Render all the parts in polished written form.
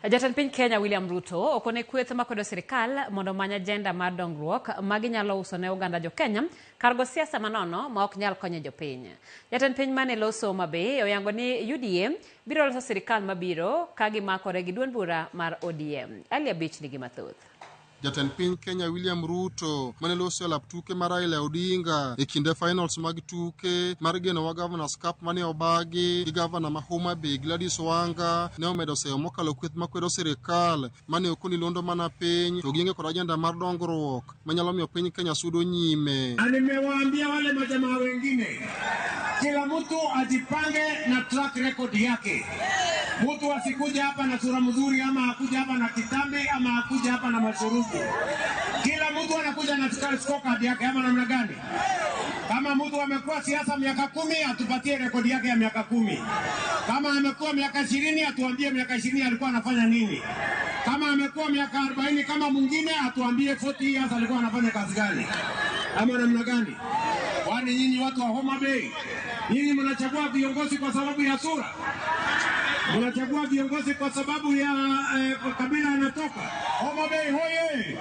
Jatend piny Kenya William Ruto okone kweth makwedo sirikal mondo omany ajenda mar dongruok ma ginyalo uso ne oganda jo Kenya kar go siasa manono ma ok nyal konyo jopiny. Jatend piny mane loso Homa Bay oyango ni UDA biro loso sirikal mabiro ka gimakore gi duond bura mar ODM. Ali Abich nigi mathoth. Jatend piny Kenya William Ruto mane loso e lap tuke mar Raila Odinga e kinde finals mag tuke mar Genowa Governors Cup mane obagi gi gavana ma Homa Bay Gladys Wanga ne omedo seyo mokalo kweth makwedo sirikal mane okoni londo mana piny to gionge kod ajenda mar dongruok manyalo miyo piny Kenya sudo nyime. Na nimewaambia wale majamaa wengine, kila mtu ajipange na track record yake. Mtu asikuja hapa na sura mzuri ama akuja hapa na kitambi ama akuja hapa na mashurubu. Kila mtu anakuja na scorecard yake ama namna gani? Kama mtu amekuwa siasa miaka 10 atupatie rekodi yake ya miaka 10. Kama amekuwa miaka 20 atuambie miaka 20 alikuwa anafanya nini. Kama amekuwa miaka 40 kama mwingine atuambie 40 years alikuwa anafanya kazi gani ama namna gani? Kwani nyinyi watu wa Homa Bay, nyinyi mnachagua viongozi kwa sababu ya sura? Mnachagua viongozi kwa sababu ya kabila anatoka? Homa Bay hoye!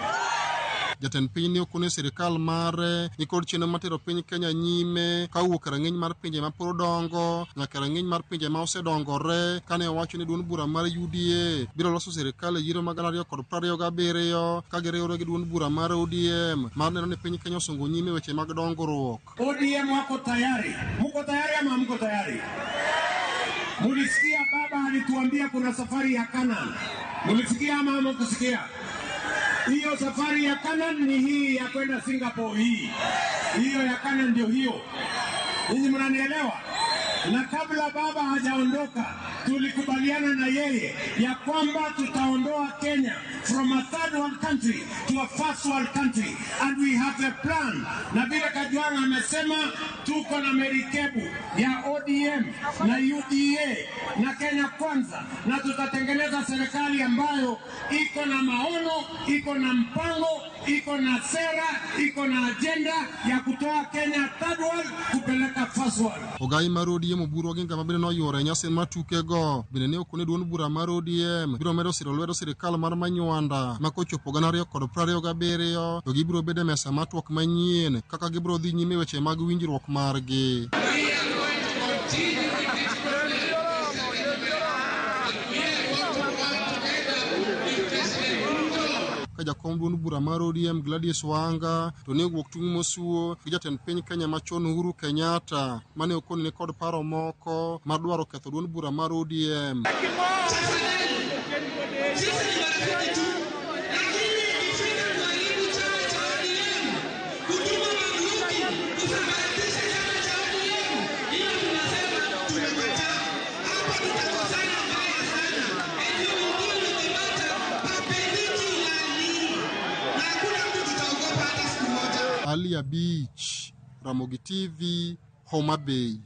Jatend piny ne okone sirikal mare nikod chenro mar tero piny Kenya nyime ka owuok e rang'iny mar pinje ma pod dongo nyaka e rang'iny mar pinje ma osedongore kane owacho ni duond bura mar UDA biro loso sirikal e yiero mag 2027 ka giriwore gi duond bura mar ODM mar neno ni piny Kenya osongo nyime e weche mag dongruok. ODM wako tayari. Muko tayari ama hamko tayari? Mulisikia baba alituambia kuna safari ya Canaan. Mulisikia ama hamkusikia? Hiyo safari ya Canaan ni hii ya kwenda Singapore hii. Hiyo ya Canaan ndio hiyo. Ninyi mnanielewa? Na kabla baba hajaondoka tulikubaliana na yeye ya kwamba tutaondoa Kenya from a third world country to a first world country and we have a plan. Na vile Kajwang' amesema tuko na merikebu ya ODM na UDA na Kenya Kwanza, na tutatengeneza serikali ambayo iko na maono, iko na mpango, iko na sera, iko na agenda ya kutoa Kenya third world kupeleka first world. Ogai mar ODM Oburu Oginga ma bende noyuoro e nyasi mar tukego bende ne okone duond bura mar ODM biro medo siro lwedo sirikal mar Manywanda ma kochopo 2027 to gibiro bedo e mesa mar twak manyien kaka gibiro dhi nyime weche mag winjruok margi. Ka jakom duond bura mar ODM Gladys Wanga to ne owuok tung' mosuo gi jatend piny Kenya machon Uhuru Kenyatta mane okoni ni kod paro moko mar dwaro ketho duond bura mar ODM. Ali Abich, Ramogi TV, Homa Bay.